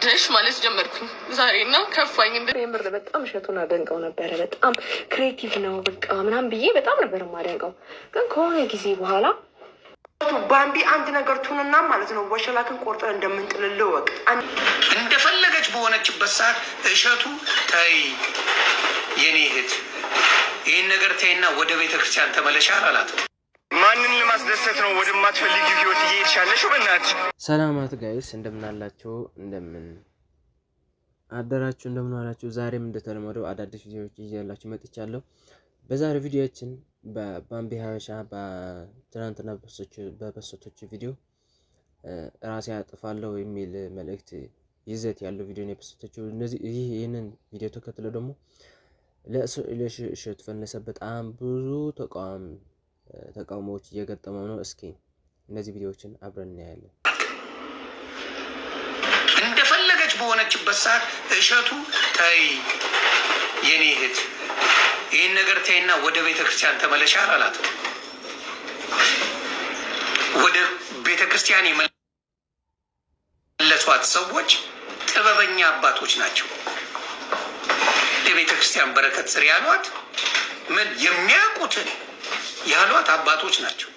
ተናደሽ ማለት ጀመርኩኝ ዛሬ እና ከፋኝ። የምር በጣም እሸቱን አደንቀው ነበረ። በጣም creative ነው በቃ ምናምን ብዬ በጣም ነበር የማደንቀው። ግን ከሆነ ጊዜ በኋላ ባምቢ አንድ ነገር ትሁንና ማለት ነው ወሸላክን ቆርጠን እንደምንጥልልህ ወቅ እንደፈለገች በሆነችበት ሰዓት እሸቱ ተይ የኔ እህት ይህን ነገር ተይና ወደ ቤተ ክርስቲያን ተመለሻ አላት። ማንን ለማስደሰት ነው ወደማትፈልጊው ህይወት እየሄድሽ ያለሽው? በእናትሽ። ሰላማት guys፣ እንደምናላችሁ፣ እንደምን አደራችሁ፣ እንደምን ዋላችሁ። ዛሬም እንደተለመደው አዳዲስ ቪዲዮዎች ይዤላችሁ መጥቻለሁ። በዛሬው ቪዲዮችን በባምቢ ሀበሻ በትናንትና በፖስቶች ቪዲዮ ራሴ አጥፋለሁ የሚል መልእክት ይዘት ያለው ቪዲዮ ነው የፖስቶችው። እነዚህ ይህንን ቪዲዮ ተከትሎ ደግሞ ለእሸቱ ፈለሰ በጣም ብዙ ተቃውሞዎች እየገጠመው ነው። እስኪ እነዚህ ቪዲዮዎችን አብረን እናያለን። እንደፈለገች በሆነችበት ሰዓት እሸቱ ተይ የኔ እህት ይህን ነገር ተይና ወደ ቤተ ክርስቲያን ተመለሻ አላት። ወደ ቤተ ክርስቲያን የመለሷት ሰዎች ጥበበኛ አባቶች ናቸው። የቤተ ክርስቲያን በረከት ስር ያሏት ምን የሚያውቁትን ያሏት አባቶች ናቸው።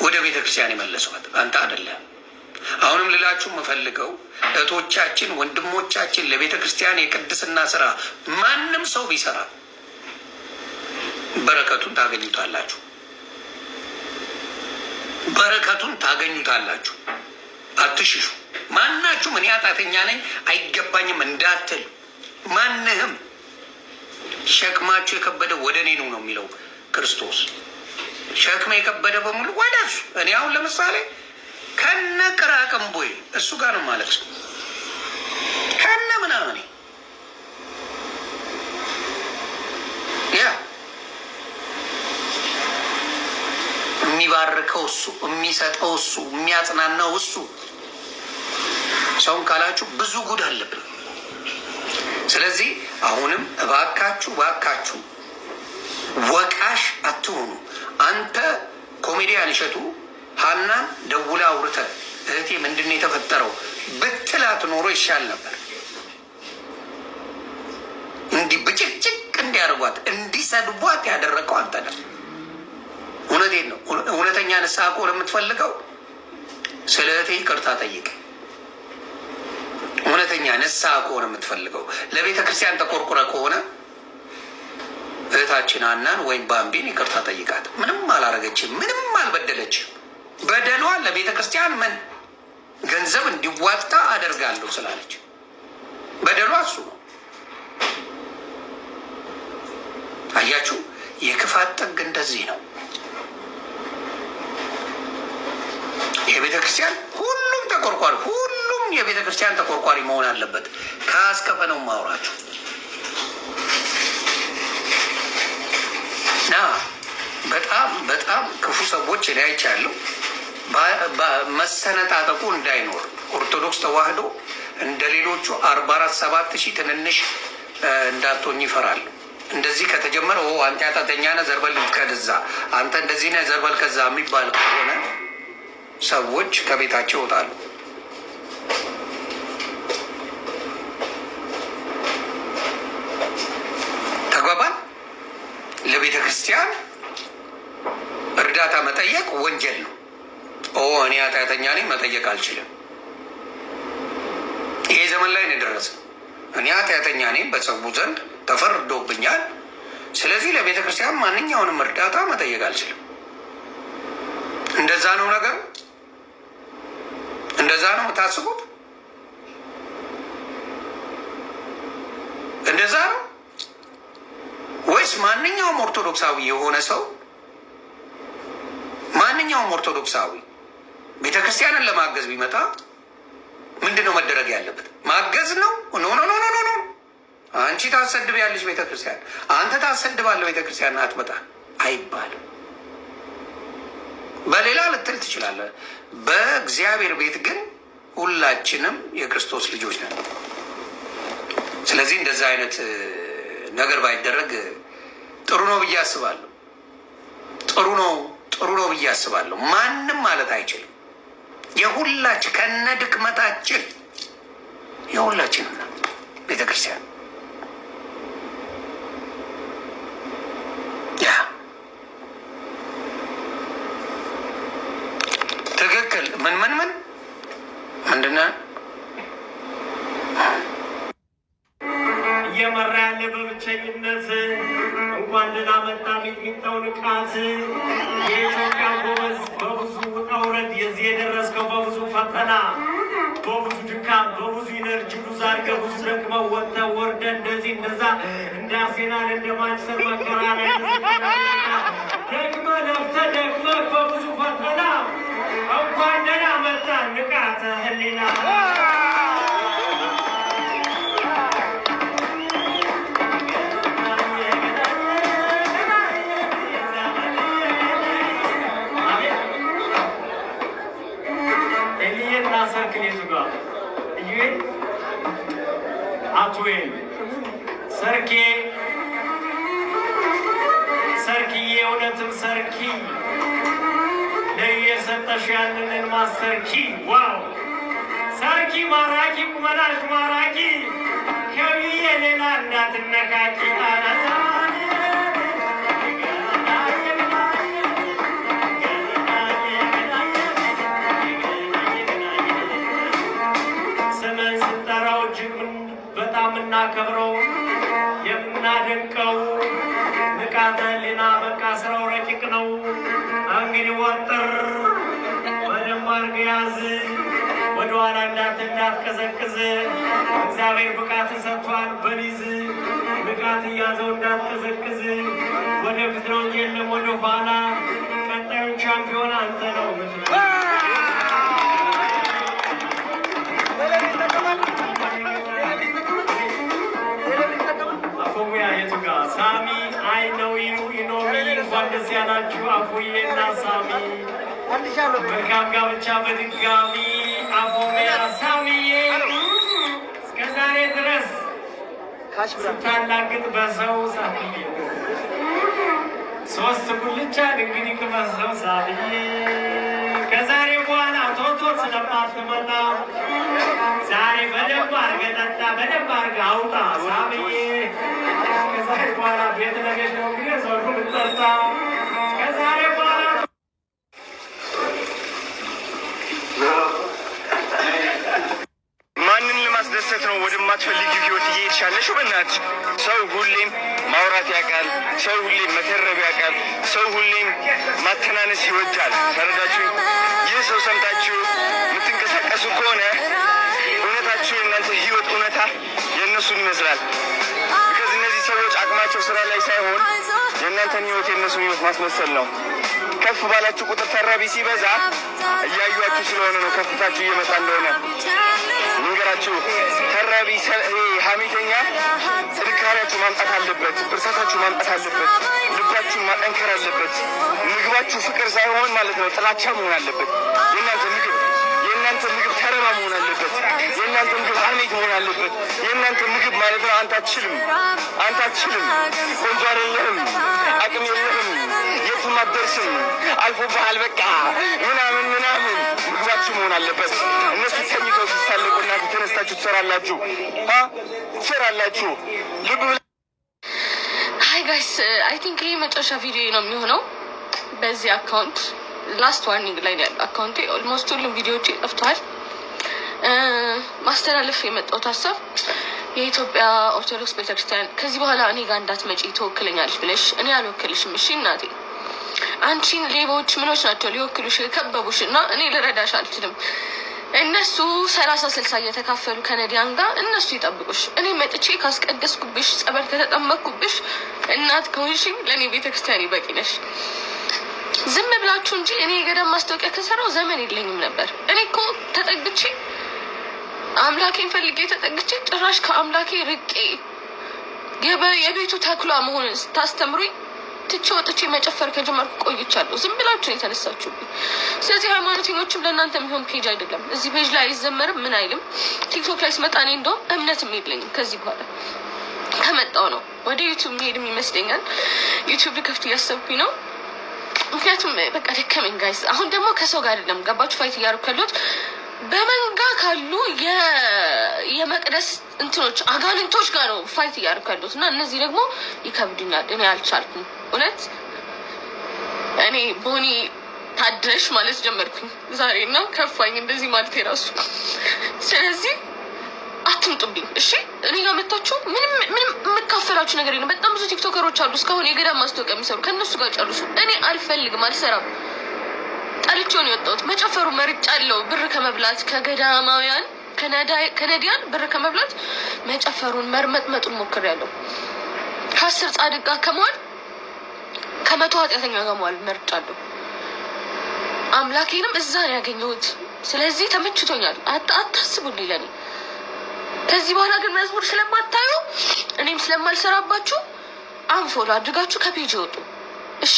ወደ ቤተ ክርስቲያን የመለሷት አንተ አይደለም። አሁንም ልላችሁ የምፈልገው እህቶቻችን፣ ወንድሞቻችን ለቤተ ክርስቲያን የቅድስና ስራ ማንም ሰው ቢሰራ በረከቱን ታገኙታላችሁ። በረከቱን ታገኙታላችሁ። አትሽሹ። ማናችሁም እኔ ኃጢአተኛ ነኝ አይገባኝም እንዳትል ማንህም ሸክማችሁ የከበደ ወደ እኔ ኑ ነው የሚለው ክርስቶስ። ሸክም የከበደ በሙሉ ወደ እሱ። እኔ አሁን ለምሳሌ ከነ ቅራቅንቦዬ እሱ ጋር ነው ማለት ነው ከነ ምናምን ያ የሚባርከው እሱ፣ የሚሰጠው እሱ፣ የሚያጽናናው እሱ። ሰውን ካላችሁ ብዙ ጉድ አለብን። ስለዚህ አሁንም እባካችሁ እባካችሁ ወቃሽ አትሆኑ። አንተ ኮሜዲያን እሸቱ ሀናን ደውላ አውርተህ እህቴ ምንድን ነው የተፈጠረው ብትላት ኖሮ ይሻል ነበር። እንዲህ ብጭቅጭቅ እንዲያደርጓት እንዲሰድቧት ያደረገው አንተ ነህ። እውነቴን ነው። እውነተኛ ንስሐ ከሆነ የምትፈልገው ስለ እህቴ ይቅርታ ጠይቅ። እውነተኛ ንስሐ ከሆነ የምትፈልገው ለቤተ ክርስቲያን ተቆርቁረ ከሆነ እህታችን ሀናን ወይም ባምቢን ይቅርታ ጠይቃት። ምንም አላረገችም፣ ምንም አልበደለችም። በደሏ ለቤተ ክርስቲያን ምን ገንዘብ እንዲዋጣ አደርጋለሁ ስላለች በደሏ እሱ ነው። አያችሁ፣ የክፋት ጥግ እንደዚህ ነው። የቤተ ክርስቲያን ሁሉም ተቆርቋሪ ሁሉም የቤተ ክርስቲያን ተቆርቋሪ መሆን አለበት። ከአስከፈ ነው ማውራችሁ ና በጣም በጣም ክፉ ሰዎች እኔ አይቻለሁ። መሰነጣጠቁ እንዳይኖር ኦርቶዶክስ ተዋህዶ እንደ ሌሎቹ 44 7,000 ትንንሽ እንዳትሆኝ ይፈራሉ። እንደዚህ ከተጀመረ አንተ ኃጢአተኛ ነህ ዘርበል ከዛ፣ አንተ እንደዚህ ነህ ዘርበል ከዛ የሚባል ከሆነ ሰዎች ከቤታቸው ይወጣሉ። ተግባባን። ለቤተ ክርስቲያን እርዳታ መጠየቅ ወንጀል ነው። እኔ ኃጢአተኛ ነኝ መጠየቅ አልችልም። ይሄ ዘመን ላይ ነው የደረሰው። እኔ ኃጢአተኛ ነኝ በሰው ዘንድ ተፈርዶብኛል። ስለዚህ ለቤተ ክርስቲያን ማንኛውንም እርዳታ መጠየቅ አልችልም። እንደዛ ነው ነገሩ። እንደዛ ነው የምታስቡት? እንደዛ ነው ወይስ ማንኛውም ኦርቶዶክሳዊ የሆነ ሰው ማንኛውም ኦርቶዶክሳዊ ቤተ ክርስቲያንን ለማገዝ ቢመጣ ምንድን ነው መደረግ ያለበት? ማገዝ ነው? No, no, no, no, no። አንቺ ታሰድቢያለሽ ቤተ ክርስቲያን፣ አንተ ታሰድባለህ ቤተ ክርስቲያን አትመጣ አይባልም። በሌላ ልትል ትችላለህ። በእግዚአብሔር ቤት ግን ሁላችንም የክርስቶስ ልጆች ነን። ስለዚህ እንደዛ አይነት ነገር ባይደረግ ጥሩ ነው ብዬ አስባለሁ። ጥሩ ነው፣ ጥሩ ነው ብዬ አስባለሁ። ማንም ማለት አይችልም። የሁላችን ከነ ድክመታችን የሁላችንም ናት ቤተክርስቲያን። Yeah፣ ትክክል። ምን ምን ምን ምንድነው? እየመራ ያለ በብቸኝነት፣ እንኳን ደህና መጣ ሚጥሚጣው ንቃት። የኢትዮጵያ ጎበዝ፣ በብዙ ውጣ ውረድ የዚህ የደረስከው፣ በብዙ ፈተና፣ በብዙ ድካም፣ በብዙ energy lose አድርገህ፣ ብዙ ደክመህ፣ ወጥተህ ወርደህ፣ እንደዚህ እንደዛ፣ እንደ አርሴናል እንደ ማንቸስተር መከራ ላይ ደክመህ፣ ለፍተህ፣ ደክመህ፣ በብዙ ፈተና እንኳን ደህና መጣ ንቃተ ህሊና። ኤልዬና ሰርክል የቱ ጋር? እዩኤል አትዌል ሰርኬ፣ ሰርክዬ፣ እውነትም ሰርኪ ለዩ የሰጠሽ ያንንን master key፣ wow ሰርኪ ማራኪ፣ ቁመናሽ ማራኪ፣ ከብዬ ሌላ እንዳትነካኪ። አረዛ። ስምን ስንጠራው እጅግ በጣም የምናከብረው የምናደንቀው ንቃተ ህሊና፣ በቃ ስራው ረቂቅ ነው። እንግዲህ ወጥር በደንብ አድርገህ ያዝ፣ ወደኋላ እንዳትቀዘቅዝ። እግዚአብሔር ብቃትን ሰጥቷል። በሊዝ ንቃት እያዘው እንዳትቀዘቅዝ። ወደፊት ነው እንጂ የለም ወደ ኋላ። ቀጣዩን ቻምፒዮን አንተ ነው የምትለው። አፎሙያ የቱ ጋ? ሳሚ፣ I know you, you know me። እንኳን ደስ ያላችሁ አፎዬና ሳሚ፣ መልካም ጋብቻ በድጋሚ። አፎሙያ ሳሚዬ፣ እስከ ዛሬ ድረስ ስታላግጥ በሰው፣ ሳሚዬ ሶስት ጉልቻ እንግዲህ ቅመሰው። ሳሚዬ፣ ከዛሬ በኋላ ቶቶ ስለማትመጣ ዛሬ በደንብ አድርገህ ጠጣ፣ በደንብ አድርገህ አውጣ ሳሚዬ። ከዛሬ በኋላ ቤት ለቤት ነው እንግዲህ ሰው የምትጠጣ ከዛሬ በኋላ። ማንን ለማስደሰት ነው ወደማትፈልጊው ህይወት እየሄድሽ ያለሽው? በእናትሽ፣ ሰው ሁሌም ማውራት ያውቃል። ሰው ሁሌም መተረብ ያውቃል። ሰው ሁሌም ማተናነስ ይወዳል። ተረዳችሁ? ይህ ሰው ሰምታችሁ የምትንቀሳቀሱ ከሆነ እውነታችሁ የእናንተ ህይወት እውነታ የእነሱን ይመስላል። Because እነዚህ ሰዎች አቅማቸው ስራ ላይ ሳይሆን የእናንተን ህይወት የእነሱን ህይወት ማስመሰል ነው። ከፍ ባላችሁ ቁጥር ተራቢ ሲበዛ እያዩአችሁ ስለሆነ ነው ከፍታችሁ እየመጣ እንደሆነ ልንገራችሁ። ተራቢ ሀሜተኛ ጥንካሬያችሁ ማምጣት አለበት። ብርታታችሁ ማምጣት አለበት። ልባችሁን ማጠንከር አለበት። ምግባችሁ ፍቅር ሳይሆን ማለት ነው ጥላቻ መሆን አለበት። የእናንተ ምግብ ተረባ መሆን አለበት። የእናንተ ምግብ ሀሜት መሆን አለበት። የእናንተ ምግብ ማለት ነው አንተ አትችልም፣ አንተ አትችልም፣ ቆንጆ አይደለህም፣ አቅም የለህም፣ የትም አትደርስም፣ አልፎብሃል፣ በቃ ምናምን ምናምን ምግባችሁ መሆን አለበት። እነሱ ተኝተው ሲሳለቁ እናንተ ተነስታችሁ ትሰራላችሁ፣ ትሰራላችሁ። ልብ Hi guys, I think ይሄ መጨረሻ ቪዲዮ ነው የሚሆነው በዚህ account። Last warning ላይ ነው ያለው account ኤ። Almost ሁሉም ቪዲዮዎች ጠፍተዋል። ማስተላለፍ የመጣሁት ሀሳብ የኢትዮጵያ ኦርቶዶክስ ቤተክርስቲያን ከዚህ በኋላ እኔ ጋር እንዳትመጪ፣ ትወክለኛለች ብለሽ፣ እኔ አልወክልሽም። እሺ እናቴ፣ አንቺን ሌቦች ምኖች ናቸው ሊወክሉሽ የከበቡሽ እና እኔ ልረዳሽ አልችልም። እነሱ 30 60 እየተካፈሉ ከነዲያን ጋር እነሱ ይጠብቁሽ። እኔ መጥቼ ካስቀደስኩብሽ፣ ጸበል ከተጠመቅኩብሽ፣ እናት ከሆንሽኝ ለእኔ ቤተክርስቲያን ይበቂ ነሽ። ዝም ብላችሁ እንጂ እኔ የገዳም ማስታወቂያ ከሰራው ዘመን የለኝም ነበር። እኔ እኮ ተጠግቼ፣ አምላኬን ፈልጌ ተጠግቼ፣ ጭራሽ ከአምላኬ ርቄ የቤቱ ተኩላ መሆንን ስታስተምሩኝ ትቼ ወጥቼ መጨፈር ከጀመርኩ ቆይቻለሁ። ዝም ብላችሁ ነው የተነሳችሁብኝ። ስለዚህ ሃይማኖተኞችም ለእናንተ የሚሆን page አይደለም። እዚህ page ላይ አይዘመርም፣ ምን አይልም። ቲክቶክ ላይ ስመጣ እኔ እንደውም እምነትም የለኝም። ከዚህ በኋላ ከመጣው ነው ወደ ዩቱብ መሄድም ይመስለኛል። ዩቱብ ልከፍት እያሰብኩኝ ነው። ምክንያቱም በቃ ደከመኝ guys። አሁን ደግሞ ከሰው ጋር አይደለም፣ ገባችሁ? Fight እያደረኩ ያለሁት በመንጋ ካሉ የመጡ መቅደስ እንትኖች አጋንንቶች ጋር ነው fight እያደረኩ ያለሁት እና እነዚህ ደግሞ ይከብዱኛል። እኔ አልቻልኩም። እውነት እኔ ቦኒ ታድረሽ ማለት ጀመርኩኝ ዛሬ እና ከፋኝ እንደዚህ ማለት የራሱ። ስለዚህ አትምጡብኝ፣ እሺ? እኔ ጋር መታችሁ ምንም ምንም የምካፈላችሁ ነገር የለም። በጣም ብዙ ቲክቶከሮች አሉ እስካሁን የገዳም ማስታወቂያ የሚሰሩ፣ ከእነሱ ጋር ጨርሱ። እኔ አልፈልግም፣ አልሰራም። ጠልቼው ነው የወጣሁት። መጨፈሩ መርጫለሁ። ብር ከመብላት ከገዳማውያን ከነዲያን ብር ከመብላት መጨፈሩን መርመጥመጡን ሞክሬያለሁ። ከ10 ጻድቅ ጋር ከመዋል ከ100 ኃጢአተኛ ጋር መዋል መርጫለሁ። አምላኬንም እዛ ነው ያገኘሁት። ስለዚህ ተመችቶኛል። አታስቡልኝ ለኔ። ከዚህ በኋላ ግን መዝሙር ስለማታዩ እኔም ስለማልሰራባችሁ unfollow አድርጋችሁ ከ page ይወጡ። እሺ፣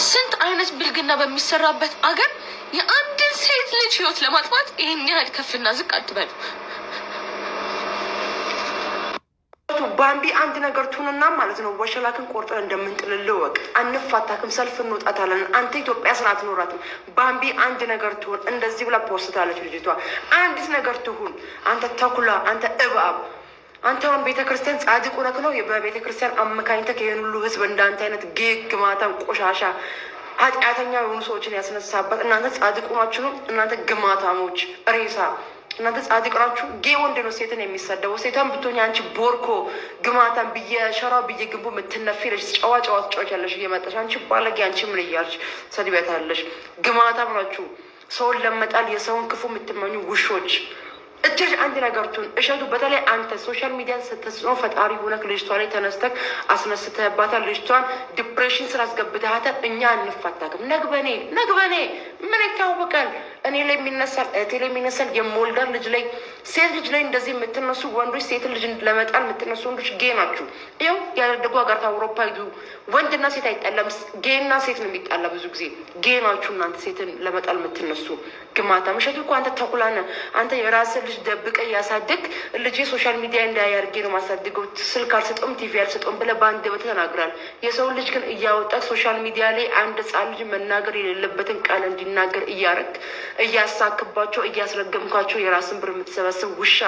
ስንት አይነት ብልግና በሚሰራበት አገር የአንድን ሴት ልጅ ህይወት ለማጥፋት ይህን ያህል ከፍና ዝቅ አትበሉ። ባምቢ አንድ ነገር ትሁንና ማለት ነው ወሸላክን ቆርጠን እንደምንጥልልህ ወቅ አንፋታክም፣ ሰልፍ እንወጣታለን። አንተ ኢትዮጵያ ስራ አትኖራትም። ባምቢ አንድ ነገር ትሁን፣ እንደዚህ ብላ ፖስታለች ልጅቷ። አንዲት ነገር ትሁን፣ አንተ ተኩላ፣ አንተ እባብ፣ አንተ አሁን ቤተ ክርስቲያን ጻድቅ ሆነክ ነው በቤተ ክርስቲያን አመካኝተህ ይህን ሁሉ ህዝብ እንዳንተ አይነት ጌግ ማታም ቆሻሻ ኃጢአተኛ የሆኑ ሰዎችን ያስነሳባት። እናንተ ጻድቅ ሆናችሁ ነው። እናንተ ግማታሞች ሬሳ፣ እናንተ ጻድቅ ናችሁ። Gay ወንድ ነው ሴትን የሚሰደበው። ሴቷን ብትሆኝ አንቺ ቦርኮ ግማታም ብዬ ሸራው ብዬ ግንቡ የምትነፊ ነሽ። ጨዋ ጨዋ ትጫወቻለሽ እየመጣሽ አንቺ ባለጌ፣ አንቺ ምን እያልሽ ሰድቢያታለሽ? ግማታም ናችሁ። ሰውን ለመጣል የሰውን ክፉ የምትመኙ ውሾች። እጅሽ አንድ ነገር ትሁን እሸቱ፣ በተለይ አንተ social media ን ተጽዕኖ ፈጣሪ ሆነክ ልጅቷ ላይ ተነስተክ አስነስተህባታል። ልጅቷን depression ስላስገብተሃታል። እኛ አንፋታክም። ነግበኔ ነግበኔ ምን ይታወቃል? እኔ ላይ የሚነሳል፣ እህቴ ላይ የሚነሳል፣ የምወልዳት ልጅ ላይ፣ ሴት ልጅ ላይ እንደዚህ የምትነሱ ወንዶች፣ ሴት ልጅ ለመጣል የምትነሱ ወንዶች gay ናችሁ። ይኸው ያደጉ ሀገራት አውሮፓ ሂዱ፣ ወንድና ሴት አይጣላም፣ gay ና ሴት ነው የሚጣላ። ብዙ ጊዜ gay ናችሁ እናንተ ሴትን ለመጣል የምትነሱ ግማታም። እሸቱ እኮ አንተ ተኩላ ነህ። አንተ የራስህ ልጅ ደብቀህ እያሳደግ ልጄ social media እንዳያርጌ ነው ማሳድገው፣ ስልክ አልሰጠውም፣ ቲቪ አልሰጠውም ብለህ በአንደበትህ ተናግራል። የሰው ልጅ ግን እያወጣ social media ላይ አንድ ህፃን ልጅ መናገር የሌለበትን ቃል እንዲናገር እያረግ እያሳክባቸው እያስረገምኳቸው የራስን ብር የምትሰበስብ ውሻ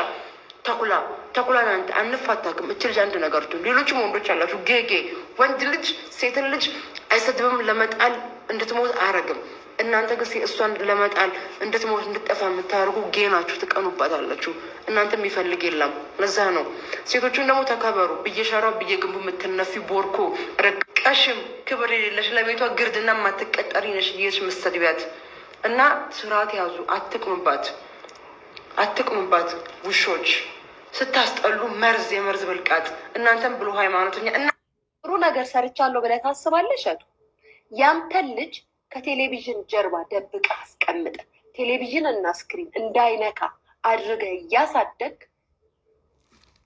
ተኩላ ተኩላ አንተ አንፋታክም። እች ልጅ አንድ ነገር ትሁን። ሌሎችም ወንዶች አላችሁ ጌጌ ወንድ ልጅ ሴትን ልጅ አይሰድብም፣ ለመጣል እንድትሞት አያረግም። እናንተ ግን እሷን ለመጣል እንድትሞት እንድጠፋ የምታደርጉ gay ናችሁ፣ ትቀኑባታላችሁ። እናንተ የሚፈልግ የለም። ለዛ ነው ሴቶቹን ደግሞ ተከበሩ። ብየሸራው ብየግንቡ የምትነፊ ቦርኮ ረቀሽም ክብር የሌለሽ ለቤቷ ግርድና የማትቀጠሪ ነሽ እየሽ መሰድቢያት እና ስርዓት ያዙ። አትቅሙባት፣ አትቅሙባት ውሾች ስታስጠሉ፣ መርዝ የመርዝ ብልቃጥ እናንተም ብሎ ሃይማኖተኛ እና ጥሩ ነገር ሰርቻለሁ ብለህ ታስባለህ? እሸቱ ያንተን ልጅ ከቴሌቪዥን ጀርባ ደብቀህ አስቀምጠህ ቴሌቪዥን እና screen እንዳይነካ አድርገህ እያሳደግ፣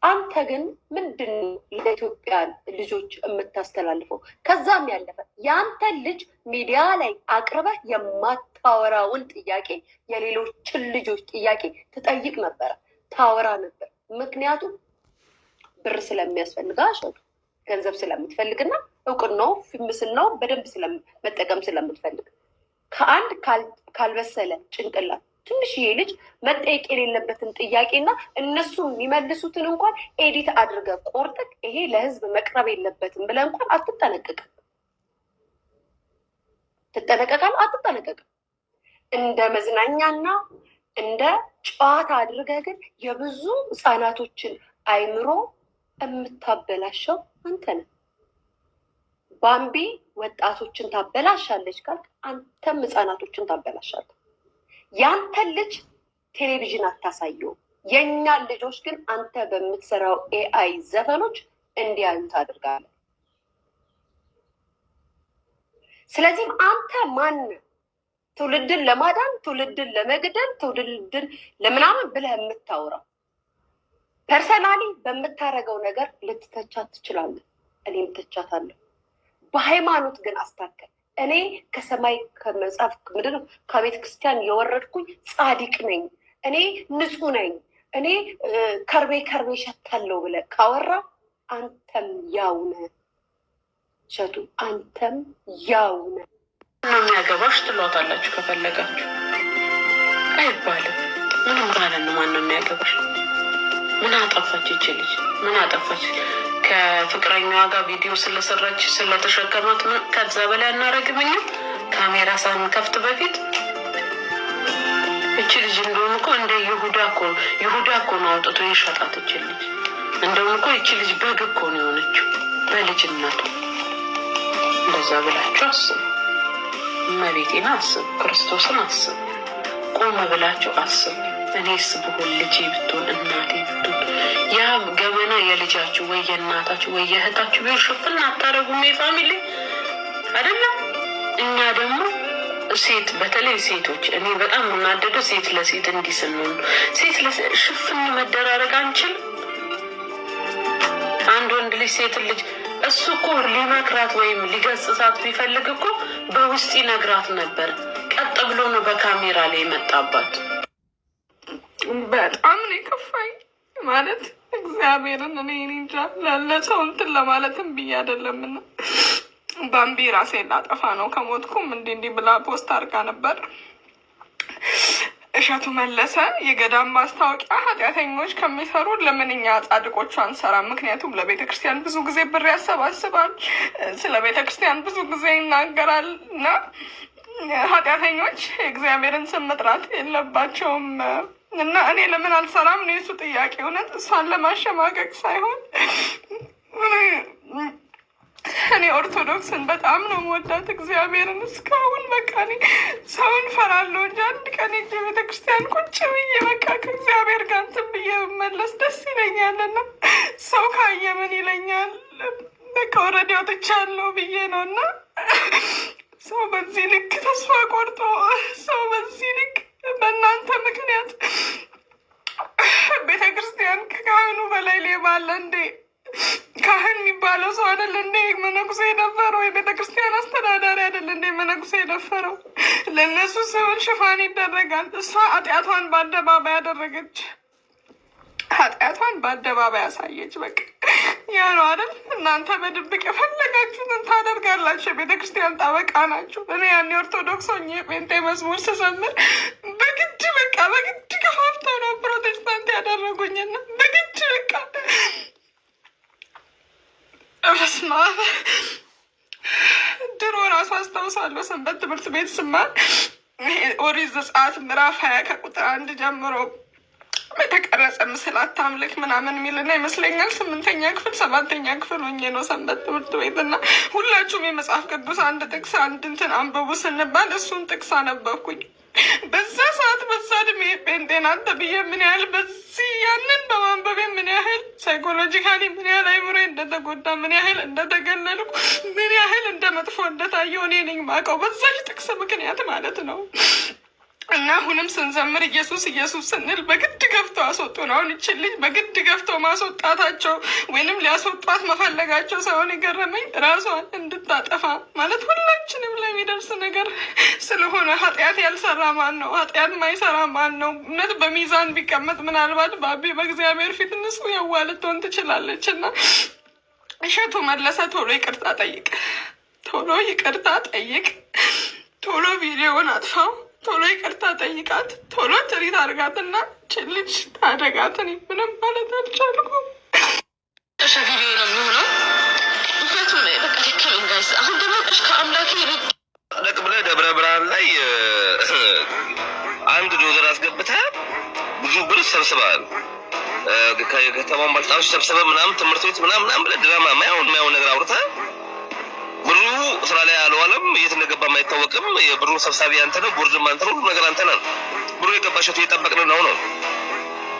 አንተ ግን ምንድን ነው ለኢትዮጵያ ልጆች የምታስተላልፈው? ከዛም ያለፈ ያንተን ልጅ ሚዲያ ላይ አቅርበህ የማታወራውን ጥያቄ የሌሎችን ልጆች ጥያቄ ትጠይቅ ነበረ፣ ታወራ ነበር። ምክንያቱም ብር ስለሚያስፈልግህ እሸቱ፣ ገንዘብ ስለምትፈልግና እውቅናው ፊምስናው በደንብ መጠቀም ስለምትፈልግ ከአንድ ካልበሰለ ጭንቅላት ትንሽዬ ልጅ መጠየቅ የሌለበትን ጥያቄና እነሱ የሚመልሱትን እንኳን edit አድርገህ ቆርጠህ ይሄ ለህዝብ መቅረብ የለበትም ብለህ እንኳን አትጠነቀቅም። ትጠነቀቃለህ? አትጠነቀቅም። እንደ መዝናኛና እንደ ጨዋታ አድርገህ ግን የብዙ ህጻናቶችን አይምሮ የምታበላሸው አንተ ነህ። ባምቢ ወጣቶችን ታበላሻለች ካልክ አንተም ህጻናቶችን ታበላሻለህ። ያንተን ልጅ ቴሌቪዥን አታሳየውም። የእኛን ልጆች ግን አንተ በምትሰራው AI ዘፈኖች እንዲያዩ ታደርጋለህ። ስለዚህም አንተ ማን ትውልድን ለማዳን፣ ትውልድን ለመግደል፣ ትውልድን ለምናምን ብለህ የምታወራው? Personally በምታደርገው ነገር ልትተቻት ትችላለህ። እኔም ተቻታለሁ። በሃይማኖት ግን አስታከል እኔ ከሰማይ ከመጽሐፍ ምንድን ነው ከቤተ ክርስቲያን የወረድኩኝ ጻድቅ ነኝ፣ እኔ ንጹሕ ነኝ፣ እኔ ከርቤ ከርቤ ሸታለሁ ብለህ ካወራ አንተም ያው ነህ እሸቱ፣ አንተም ያው ነህ። ነው የሚያገባሽ ትሏታላችሁ ከፈለጋችሁ። አይባልም። ምንም ማለት ማለት ነው። ማን ነው የሚያገባሽ? ምን አጠፋች ይች ልጅ? ምን አጠፋች? ከፍቅረኛዋ ጋር ቪዲዮ ስለሰራች ስለተሸከማት ከዛ በላይ አናረግም እኛ ካሜራ ሳንከፍት በፊት። እች ልጅ እንደውም እኮ እንደ ይሁዳ እኮ፣ ይሁዳ እኮ ነው አውጥቶ የሸጣት እች ልጅ። እንደውም እኮ ይቺ ልጅ በግ እኮ ነው የሆነችው በልጅነቱ። እንደዛ ብላችሁ አስቡ። እመቤቴን አስቡ፣ ክርስቶስን አስቡ፣ ቆም ብላችሁ አስቡ። እኔስ ብሆን፣ ልጄ ብትሆን፣ እናቴ ብትሆን፣ ያ ገመና የልጃችሁ ወይ የእናታችሁ ወይ የእህታችሁ ቢሆን ሽፍን አታደርጉም? የ family አይደለም። እኛ ደግሞ ሴት፣ በተለይ ሴቶች፣ እኔ በጣም የምናደደው ሴት ለሴት እንዲህ ስንሆን፣ ሴት ሽፍን መደራረግ አንችልም። አንድ ወንድ ልጅ ሴት ልጅ እሱ እኮ ሊመክራት ወይም ሊገስጻት ቢፈልግ እኮ በውስጥ ይነግራት ነበር። ቀጥ ብሎ ነው በካሜራ ላይ የመጣባት። በጣም ነው የከፋኝ። ማለት እግዚአብሔርን እኔ እንጃ፣ ላለ ሰው እንትን ለማለትም ብዬ አይደለምና ባምቢ ራሴን ላጠፋ ነው ከሞትኩም እንዲህ እንዲህ ብላ post አድርጋ ነበር። እሸቱ መለሰ የገዳም ማስታወቂያ ኃጢአተኞች ከሚሰሩ ለምን እኛ ጻድቆቹ አንሰራም? ምክንያቱም ለቤተ ክርስቲያን ብዙ ጊዜ ብር ያሰባስባል፣ ስለ ቤተ ክርስቲያን ብዙ ጊዜ ይናገራል እና ኃጢአተኞች የእግዚአብሔርን ስም መጥራት የለባቸውም እና እኔ ለምን አልሰራም ነው የእሱ ጥያቄ። እውነት እሷን ለማሸማቀቅ ሳይሆን እኔ ኦርቶዶክስን በጣም ነው የምወዳት። እግዚአብሔርን እስካሁን በቃ እኔ ሰውን ፈራለሁ እንጂ አንድ ቀን ሄጄ ቤተክርስቲያን ቁጭ ብዬ በቃ ከእግዚአብሔር ጋር እንትን ብዬ ብመለስ ደስ ይለኛል። እና ሰው ካየ ምን ይለኛል? በቃ already ወጥቻለሁ ብዬ ነው። እና ሰው በዚህ ልክ ተስፋ ቆርጦ፣ ሰው በዚህ ልክ በእናንተ ምክንያት ቤተክርስቲያን ከካህኑ በላይ ሌባ አለ እንዴ? ካህን የሚባለው ሰው አይደል እንዴ መነኩሴ የደፈረው? የቤተ ክርስቲያን አስተዳዳሪ አይደል እንዴ መነኩሴ የደፈረው? ለእነሱ ሲሆን ሽፋን ይደረጋል። እሷ ኃጢአቷን በአደባባይ አደረገች። ኃጢአቷን በአደባባይ አሳየች። በቃ ያ ነው አይደል? እናንተ በድብቅ የፈለጋችሁትን ታደርጋላችሁ። የቤተ ክርስቲያን ጠበቃ ናችሁ። እኔ ያኔ ኦርቶዶክስ ሆኜ ጴንጤ መዝሙር ስዘምር በግድ በቃ በግድ ገፋፍተው ነው ፕሮቴስታንት ያደረጉኝና በግድ በቃ በስመ አብ። ድሮ ራሱ አስታውሳለሁ ሰንበት ትምህርት ቤት ስማር ኦሪት ዘጸአት ምዕራፍ 20 ከቁጥር 1 ጀምሮ በተቀረጸ ምስል አታምልክ ምናምን የሚልና ይመስለኛል ስምንተኛ ክፍል ሰባተኛ ክፍል ሆኜ ነው ሰንበት ትምህርት ቤት እና ሁላችሁም የመጽሐፍ ቅዱስ አንድ ጥቅስ አንድ እንትን አንብቡ ስንባል እሱን ጥቅስ አነበብኩኝ። በዛ ሰዓት በዛ እድሜ ጴንጤን አንተ ብዬ ምን ያህል በዚህ ያንን በማንበቤ ምን ያህል psychologically ምን ያህል አይምሮ እንደተጎዳ፣ ምን ያህል እንደተገለልኩ፣ ምን ያህል እንደ መጥፎ እንደታየው እኔ ነኝ የማውቀው በዛች ጥቅስ ምክንያት ማለት ነው። እና አሁንም ስንዘምር ኢየሱስ ኢየሱስ ስንል በግድ ገፍተው አስወጡን። አሁን ይችን ልጅ በግድ ገፍተው ማስወጣታቸው ወይንም ሊያስወጧት መፈለጋቸው ሳይሆን የገረመኝ ራሷን እንድታጠፋ ማለት ሁላችንም ለሚደርስ ነገር ስለሆነ ኃጢአት ያልሰራ ማን ነው? ኃጢአት ማይሰራ ማን ነው? እውነት በሚዛን ቢቀመጥ ምናልባት ባቢ በእግዚአብሔር ፊት ንጹሕ የዋህ ልትሆን ትችላለች። እና እሸቱ መለሰ ቶሎ ይቅርታ ጠይቅ፣ ቶሎ ይቅርታ ጠይቅ፣ ቶሎ ቪዲዮውን አጥፋው፣ ቶሎ ይቅርታ ጠይቃት፣ ቶሎ treat አድርጋትና ችልጅ ታደጋት። እኔ ምንም ማለት አልቻልኩም። መጨረሻ ቪዲዮ ነው የሚሆነው። ምክንያቱም በቃ ደከመኝ guys። አሁን ደግሞ ከአምላኬ ደቅ ብለህ ደብረ ብርሃን ላይ አንድ ዶዘር አስገብተህ ብዙ ብር ሰብስበሃል። ከከተማውን ባለስልጣኖች ሰብስበህ ምናምን ትምህርት ቤት ምናምን ምናምን ብለህ ድራማ ማይሆን ማይሆን ነገር አውርተህ ብሩ ስራ ላይ አልዋለም። የት እንደገባም አይታወቅም። የብሩ ሰብሳቢ አንተ ነህ፣ ቦርድም አንተ ነህ፣ ሁሉ ነገር አንተ ነህ። ብሩ የገባ እሸቱ እየጠበቅን ነው ነው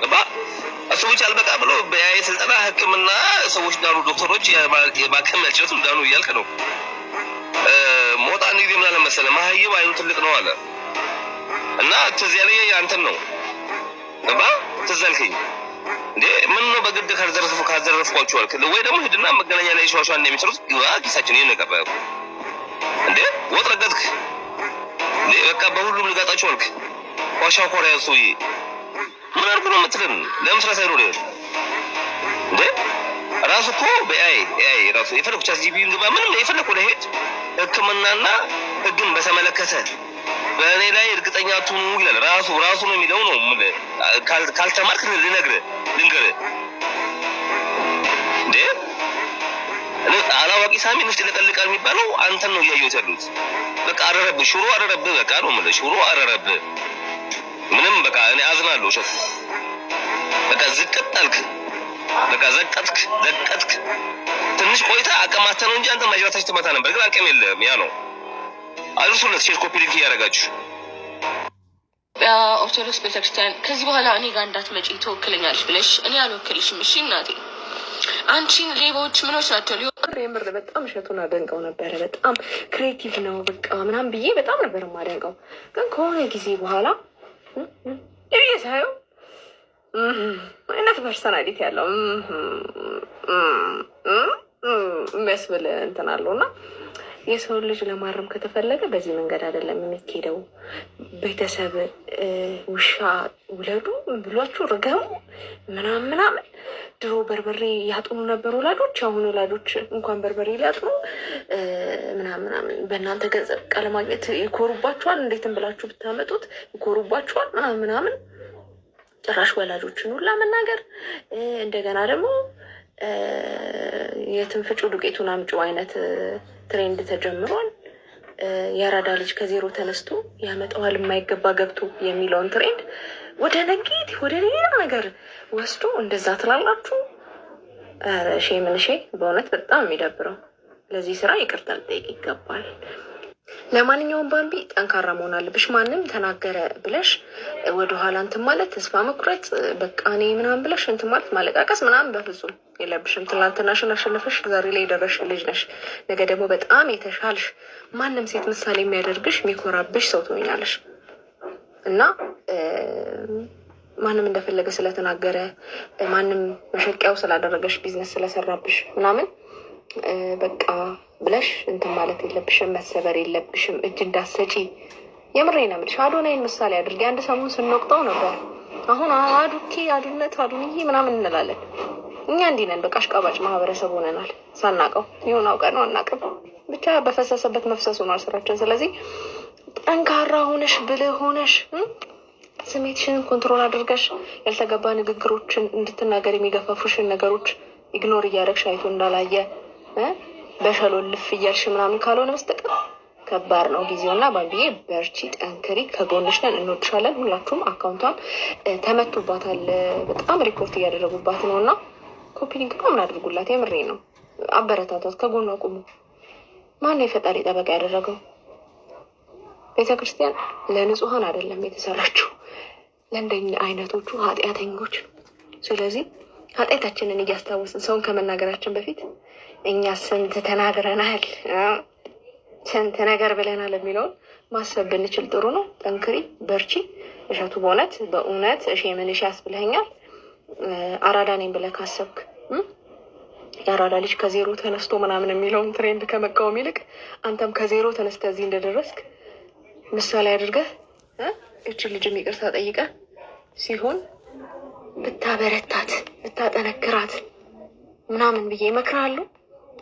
ገባ። እሱ ብቻ አልበቃ ብሎ በ AI ስልጠና ሕክምና ሰዎች ዳኑ፣ ዶክተሮች የማከም ያልችሉትም ዳኑ እያልክ ነው። ሞጣ አንድ ጊዜ ምን አለ መሰለህ፣ መሀይም አይኑ ትልቅ ነው አለ እና ትዝ ያለኝ አንተን ነው። ገባ፣ ትዝ አልከኝ። እንዴ ምን ነው በግድ ካዘረፍኳቸው አልክ ወይ ደግሞ ሂድና መገናኛ ላይ ሸዋሸዋ እንደሚሰሩት ግባ ኪሳችን። ይሄን ነው እንዴ ወጥ ረገጥክ እንዴ በቃ በሁሉም ልጋጣቸው አልክ። ዋሻ ኮሪያ ሰውዬ ምን አድርጎ ነው የምትለን? ለምን ስራ ሳይኖር እንዴ ራሱ እኮ በ AI AI ራሱ የፈለኩ ChatGPT ግባ ምንም የፈለኩ ለሄድ ሕክምናና ሕግን በተመለከተ በእኔ ላይ እርግጠኛ አትሁኑ ይላል። ራሱ ራሱ ነው የሚለው ነው። ካልተማርክ ልነግርህ ልንገርህ እንዴ፣ አላዋቂ ሳሚ ንፍጥ ይለቀልቃል የሚባለው አንተን ነው እያየሁት ያሉት። በቃ አረረብህ፣ ሽሮ አረረብህ። በቃ ነው የምልህ፣ ሽሮ አረረብህ። ምንም በቃ እኔ አዝናለሁ። እሸቱ በቃ ዝቅጥ አልክ፣ በቃ ዘቀጥክ፣ ዘቀጥክ። ትንሽ ቆይታ አቅማተህ ነው እንጂ አንተ ማጅራታች ትመታ ነበር፣ ግን አቅም የለህም። ያ ነው። አድርሱለት፣ share copy link እያደረጋችሁ። ኦርቶዶክስ ቤተክርስቲያን ከዚህ በኋላ እኔ ጋር እንዳትመጪ ትወክለኛለሽ ብለሽ፣ እኔ አልወክልሽም። እሺ እናቴ፣ አንቺን ሌቦች ምኖች ናቸው። የምር በጣም እሸቱን አደንቀው ነበረ። በጣም creative ነው በቃ ምናምን ብዬ በጣም ነበር የማደንቀው። ግን ከሆነ ጊዜ በኋላ ብዬ ሳየው አይነት personality ያለው የሚያስብል እንትን አለው እና የሰውን ልጅ ለማረም ከተፈለገ በዚህ መንገድ አይደለም የሚኬደው። ቤተሰብ ውሻ ውለዱ ብሏችሁ ርገሙ ምናምን ምናምን። ድሮ በርበሬ ያጥኑ ነበር ወላጆች። አሁን ወላጆች እንኳን በርበሬ ሊያጥኑ ምናምን ምናምን በእናንተ ገንዘብ ዕቃ ለማግኘት ይኮሩባችኋል። እንዴትም ብላችሁ ብታመጡት ይኮሩባችኋል ምናምን ምናምን። ጭራሽ ወላጆችን ሁላ መናገር፣ እንደገና ደግሞ የትም ፍጩ ዱቄቱን አምጪው አይነት trend ተጀምሯል። የአራዳ ልጅ ከዜሮ ተነስቶ ያመጣዋል የማይገባ ገብቶ የሚለውን trend ወደ negative ወደ ሌላ ነገር ወስዶ እንደዛ ትላላችሁ። ኧረ ሼ ምን ሼ፣ በእውነት በጣም የሚደብረው። ለዚህ ስራ ይቅርታ ልጠይቅ ይገባል። ለማንኛውም ባምቢ ጠንካራ መሆን አለብሽ። ማንም ተናገረ ብለሽ ወደኋላ እንትን ማለት፣ ተስፋ መቁረጥ፣ በቃ እኔ ምናምን ብለሽ እንትን ማለት፣ ማለቃቀስ ምናምን በፍጹም የለብሽም። ትናንትናሽን አሸንፈሽ ዛሬ ላይ የደረስሽ ልጅ ነሽ። ነገ ደግሞ በጣም የተሻልሽ፣ ማንም ሴት ምሳሌ የሚያደርግሽ፣ የሚኮራብሽ ሰው ትሆኛለሽ። እና ማንም እንደፈለገ ስለተናገረ፣ ማንም መሸቂያው ስላደረገሽ፣ ቢዝነስ ስለሰራብሽ ምናምን በቃ ብለሽ እንትን ማለት የለብሽም፣ መሰበር የለብሽም፣ እጅ እንዳትሰጪ። የምሬን ነው የምልሽ። አዶናይን ምሳሌ አድርጌ አንድ ሰሞን ስንወቅጠው ነበር። አሁን አዱኬ አዱነት አዱንዬ ምናምን እንላለን። እኛ እንዲህ ነን፣ በቃ አሽቃባጭ ማህበረሰብ ሆነናል። ሳናቀው ይሁን አውቀ ነው አናውቅም፣ ብቻ በፈሰሰበት መፍሰስ ሆኗል ስራችን። ስለዚህ ጠንካራ ሆነሽ፣ ብልህ ሆነሽ፣ ስሜትሽን control አድርገሽ፣ ያልተገባ ንግግሮችን እንድትናገር የሚገፋፉሽን ነገሮች ignore እያደረግሽ፣ አይቶ እንዳላየ በሸሎ ልፍ እያልሽ ምናምን ካልሆነ በስተቀር ከባድ ነው ጊዜው። እና ባምቢዬ በርቺ፣ ጠንክሪ፣ ከጎንሽ ነን፣ እንወድሻለን። ሁላችሁም account ቷን ተመቱባታል፣ በጣም ሪፖርት እያደረጉባት ነው እና copy link ምናምን አድርጉላት። የምሬ ነው፣ አበረታቷት፣ ከጎኗ ቁሙ። ማነው የፈጣሪ ጠበቃ ያደረገው? ቤተክርስቲያን ለንጹሐን አይደለም የተሰራችው፣ ለእንደኛ አይነቶቹ ኃጢአተኞች ነው። ስለዚህ ኃጢአታችንን እያስታወስን ሰውን ከመናገራችን በፊት እኛ ስንት ተናግረናል፣ ስንት ነገር ብለናል የሚለውን ማሰብ ብንችል ጥሩ ነው። ጠንክሪ፣ በርቺ። እሸቱ በእውነት በእውነት እሺ ምን እሺ ያስብለኛል። አራዳ ነኝ ብለህ ካሰብክ የአራዳ ልጅ ከዜሮ ተነስቶ ምናምን የሚለውን trend ከመቃወም ይልቅ አንተም ከዜሮ ተነስተህ እዚህ እንደደረስክ ምሳሌ አድርገህ እችን ልጅም ይቅርታ ጠይቀህ ሲሆን ብታበረታት ብታጠነክራት ምናምን ብዬ እመክርሃለሁ።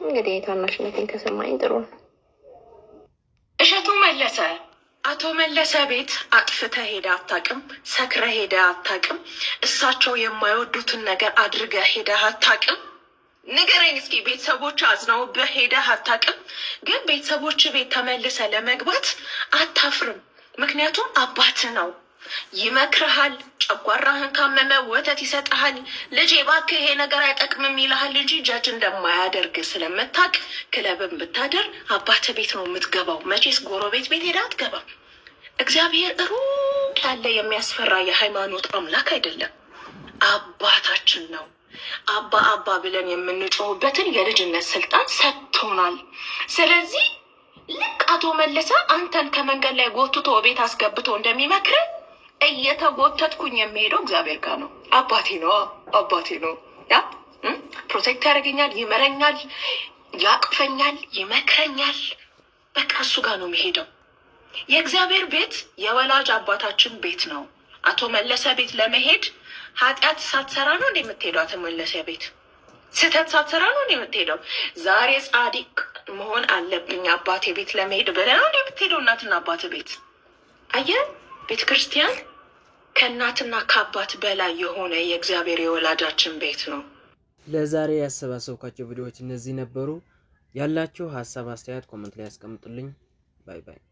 እንግዲህ የታናሽነቴን ከሰማኝ ጥሩ ነው። እሸቱ መለሰ፣ አቶ መለሰ ቤት አጥፍተህ ሄደህ አታውቅም። ሰክረህ ሄደህ አታውቅም። እሳቸው የማይወዱትን ነገር አድርገህ ሄደህ አታውቅም። ንገረኝ እስኪ፣ ቤተሰቦች አዝነውብህ ሄደህ አታውቅም። ግን ቤተሰቦች ቤት ተመልሰህ ለመግባት አታፍርም። ምክንያቱም አባትህ ነው። ይመክርሃል። ጨጓራህን ካመመ ወተት ይሰጥሃል። ልጄ እባክህ ይሄ ነገር አይጠቅምም ይልሃል እንጂ ጃጅ እንደማያደርግ ስለምታውቅ ክለብን ብታደር አባትህ ቤት ነው የምትገባው። መቼስ ጎረቤት ቤት ሄደህ አትገባም። እግዚአብሔር ሩቅ ያለ የሚያስፈራ የሃይማኖት አምላክ አይደለም፣ አባታችን ነው። አባ አባ ብለን የምንጮህበትን የልጅነት ስልጣን ሰጥቶናል። ስለዚህ ልክ አቶ መለሰ አንተን ከመንገድ ላይ ጎትቶ ቤት አስገብቶ እንደሚመክር እየተጎተትኩኝ የሚሄደው እግዚአብሔር ጋር ነው። አባቴ ነው፣ አባቴ ነው። ያ protect ያደርገኛል፣ ይመረኛል፣ ያቅፈኛል፣ ይመክረኛል። በቃ እሱ ጋር ነው የሚሄደው። የእግዚአብሔር ቤት የወላጅ አባታችን ቤት ነው። አቶ መለሰ ቤት ለመሄድ ኃጢአት ሳትሰራ ነው እንደ የምትሄደው? አቶ መለሰ ቤት ስህተት ሳትሰራ ነው እንደ የምትሄደው? ዛሬ ጻድቅ መሆን አለብኝ አባቴ ቤት ለመሄድ ብለህ ነው እንደ የምትሄደው? እናትና አባቴ ቤት አየህ፣ ቤተ ክርስቲያን ከእናትና ከአባት በላይ የሆነ የእግዚአብሔር የወላጃችን ቤት ነው። ለዛሬ ያሰባሰብኳቸው ቪዲዮዎች እነዚህ ነበሩ። ያላችሁ ሀሳብ አስተያየት comment ላይ ያስቀምጡልኝ። Bye bye።